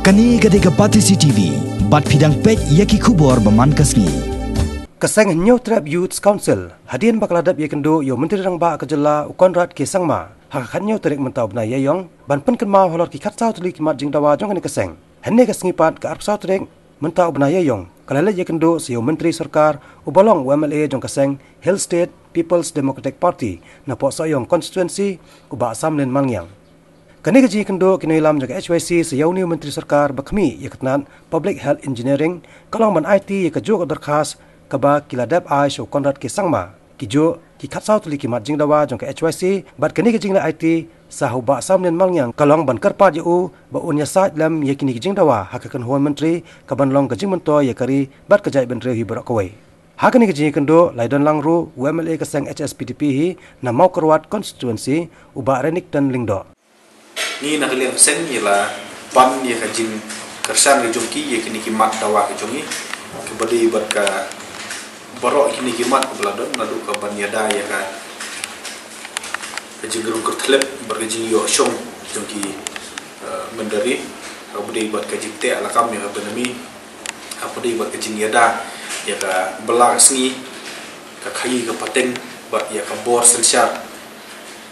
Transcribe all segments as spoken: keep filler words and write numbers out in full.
Kane ka dei ka Batesi T V, bad phi dang peit ïa ki khubor ba man ka sngi. Ka seng Hynñiewtrep Youth Council, hadien ba ka la dep ïakynduh ïa u Myntri Rangbah ka jylla u Conrad K Sangma, ha ka khathynñiew tarik mynta u bnai Ïaïong, ban pynkynmaw halor ki khatsaw tylli ki mat jingdawa jong kane ka seng. Hynne ka sngi pat ka arphew saw tarik mynta u bnai Ïaïong, ka la leit ïakynduh sa ïa u Myntri Sorkar uba long u M L A jong ka seng Hill State People's Democratic Party na Pohsohiong Constituency, u Bah Samlin Malngiang. Kane ka jingïakynduh ki nongïalam jong ka H Y C sa ïa une u Myntri Sorkar ba khmih ïa ka tnat Public Health Engineering, ka long ban aiti ïa kajuh ka dorkhas kaba ki la dep ai sha u Conrad K Sangma. Kijuh ki khatsaw tylli ki mat jingdawa jong ka H Y C, bad kane ka jingleh aiti sa ha u Bah Samlin Malngiang ka long ban kyrpad ïa u ba un ïasaid lem ïa kine ki jingdawa ha ka kynhun myntri, kaban long ka jingmyntoi ïa ka ri bad ka jaitbynriew hi baroh kawei. Ha kane ka jingïakynduh la ïadon lang ruh u M L A ka seng H S P D P hi na Mawkyrwat Constituency, u Bah Renikton Lyngdoh. Ngi na ka liang seng ngi la pan ïa ka jingkyrshan ka jong ki ïa kine ki mat dawa ka jong ngi, kaba dei bad ka baroh kine ki mat kaba la don, naduh ka ban ïada ïa ka, ka jingrung kyrthlep bad ka jingïoh shong jong ki, eh, mynder ri, kaba dei bad ka jingteh lakam ïa ka bynmi, kaba dei bad ka jingïada ïa ka bylla ka sngi, ka khaïi ka pateng bad ïa ka bor synshar.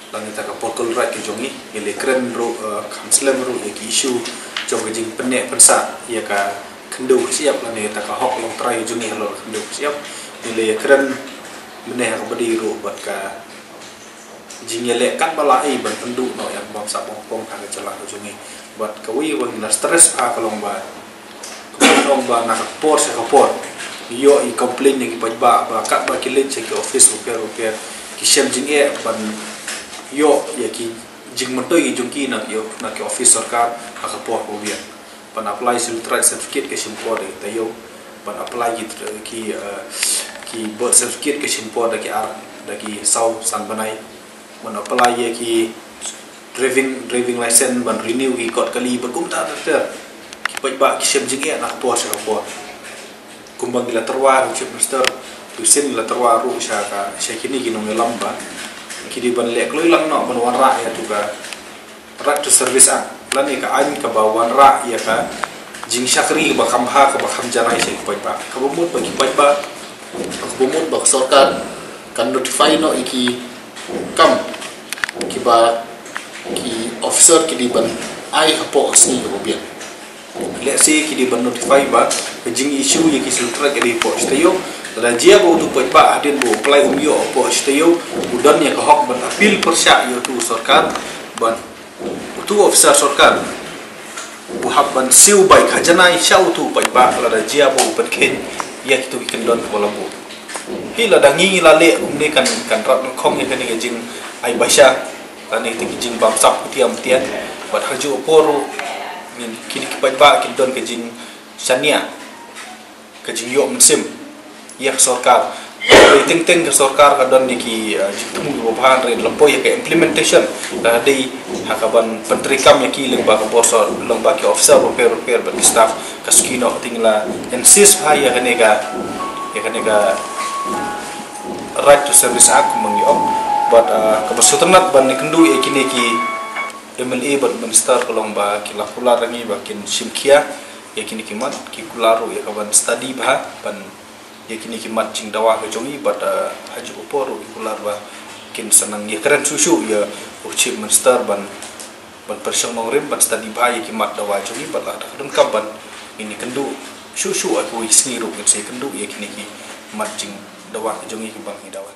Lane ïa ka por kul raid ka jong ngi, ngi la kren ruh, eh, kham slem ruh ïa ki issue jong ka jingpynneh pynsah ïa ka khyndew ka shyiap, lane ïa ka hok longtrai ka jong ngi halor ka khyndew ka shyiap. Ngi la kren mynne ha kaba dei ruh bad ka jingïaleh katba la ei ban pynduh noh ïa ka bamsap bamphong ha ka jylla ka jong ngi. Bad kawei kaba ngi la stress ha ka long ba, ka long ba na ka por sha ka por ngi ïoh i complain na ki paidbah ba katba ki leit sha ki office bapher bapher, ki shem jingeh ban ïoh ïa ki jingmyntoi jong ki na ki, na ki office sorkar ha ka por kaba biang. Ban apply Scheduled Tribe certificate ka shim por da ki taïew. Ban apply ki, ki, eh, ki birth certificate ka shim por da ki ar, da ki saw san bnai. Ban apply ïa ki driving, driving license, ban renew ki kot kali, bad kumta ter ter. Ki paidbah ki shem jingeh na ka por sha ka por. Kumba ngi la tyrwa ruh Chief Minister, u sien ngi la tyrwa ruh sha ka, sha kine ki nongïalam ba ki dei ban leh kloi lang noh ban wanrah ïa tu ka Right to Service Act, lane ka aiñ kaba wanrah ïa ka jingshakri kaba kham bha, kaba kham janai sha ki paidbah. Kaba mut ba ki paidbah, kaba mut ba ka sorkar kan notify noh ïa ki kam kiba ki officer ki dei ban ai hapoh ka sngi kaba biang. Lehse ki dei ban notify ba ka jingissue ïa ki Scheduled Tribe ka dei hapoh shi taïew. Lada jia ba utu u paidbah hadien ba u apply um ïoh hapoh shi taïew, u don ïa ka hok ban appeal pyrshah ïa utu u sorkar, ban utu u officer sorkar u hap ban siew bai ka janai sha utu u paidbah lada jia ba u pynkheiñ ïa kitu ki kyndon kiba la buh. Hi lada ngi la leh kumne kan, kan rat nyngkong ïa kane ka jingai basha, lane te ki jingbamsap khutiam tian. Bad ha kajuh ka por ruh ngin, kine ki paidbah kin don ka jingshaniah, ka jingïoh mynsiem ïa ka sorkar. Hynrei teng teng ka sorkar ka don ïa ki, eh, jingthmu kiba bha, hynrei lada poi ïa ka implementation, lada dei ha kaban pyntreikam ïa ki lyngba ka bor sor, lyngba ki officer bapher bapher bad ki staff, ka suki noh. Te ngi la insist bha ïa kane ka, ïa kane ka Right to Service Act kumba ngi ong. Bad, eh, kaba sngewtynnat ban ïakynduh ïa kine ki M L A bad minister ka long ba ki la kular ïa ngi ba kin shim khia ïa kine ki mat, ki kular ruh ïa kaban study bha ban ïa kine ki mat jingdawa ka jong ngi. Bad, eh, ha kajuh ka por ruh ki kular ba kin sa nang ïakren shuh shuh ïa u Chief Minister ban, ban pyrshang nongrim ban study bha ïa ki mat dawa jong ngi. Bad lada ka donkam ban ngin ïakynduh shuh shuh ha kawei ka sngi ruh ngin sa ïakynduh ïa kine ki mat jingdawa ka jong ngi kiba ngi dawa.